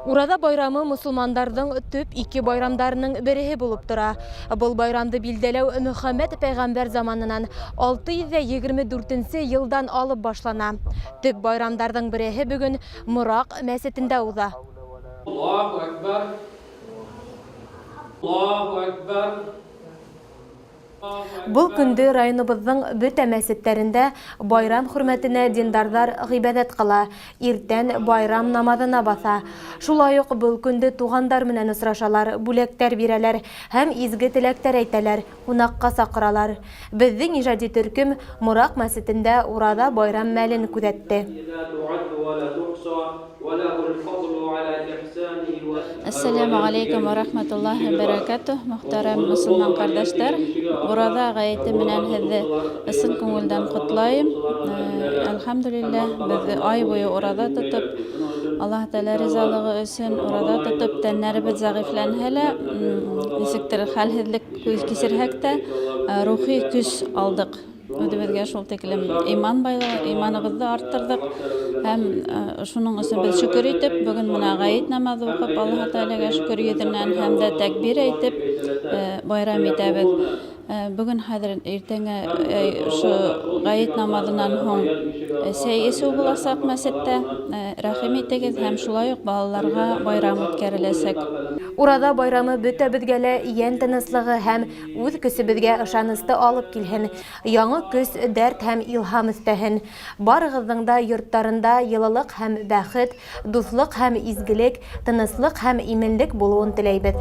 Ураҙа байрамы мосолмандарҙың төп ике байрамдарының береһе булып тора. Был байрамды билдәләү Мөхәммәд пәйғәмбәр заманынан 624 нсе йылдан алып башлана. Төп байрамдарҙың береһе бөгөн Мораҡ мәсетендә уҙа. Аллаһу әкбәр! Аллаһу әкбәр! Был көндө районыбыҙҙың бөтә мәсеттәрендә байрам хөрмәтенә диндарҙар ғибәҙәт ҡыла, иртән байрам намаҙына баҫа. Шулай уҡ был көндө туғандар менән осрашалар, бүләктәр бирәләр һәм изге теләктәр әйтәләр, ҡунаҡҡа саҡыралар. Беҙҙең ижади төркөм Мораҡ мәсетендә Ураҙа байрам мәлен күҙәтте. Әссәләмү ғәләйкүм вә рәхмәтуллаһи вә бәрәкәтүһ, мөхтәрәм мөселман ҡәрҙәштәр! Ураҙа гаете менән һеҙҙе ысын күңелдән ҡотлайым. Әлхәмдүлилләһ, беҙ ай буйы ураҙа тотоп, Аллаһ Тәгалә ризалыгы өсөн ураҙа тотоп, тәннәребеҙ зәғифләнһә лә, нисектер хәлһеҙлек кисерһәк тә, рухи көс алдыҡ. Үҙебеҙгә шул тиклем иман байлыгы, иманыбыҙҙы арттырҙыҡ һәм шуның өсөн беҙ шөкөр итеп, бөгөн менә гаит намазы уҡып, Аллаһ Тәгаләгә шөкөр йөҙеннән һәм дә тәкбир әйтеп байрам итәбеҙ. Бөгөн хәҙер иртәнгә ошо гаит намазынан һуң сәй эсеү буласаҡ мәсеттә. Рәхим итегеҙ һәм шулай уҡ балаларға байрам үткәреләсәк. Ураҙа байрамы бөтәбеҙгә лә йән тыныслығы һәм үҙ көсөбөҙгә ышанысты алып килһен, яңы көс, дәрт һәм илһам өҫтәһен. Барыгыҙҙың да йорттарында йылылыҡ һәм бәхет, дуҫлыҡ һәм изгелек, тыныслык һәм именлек булыуын теләйбеҙ.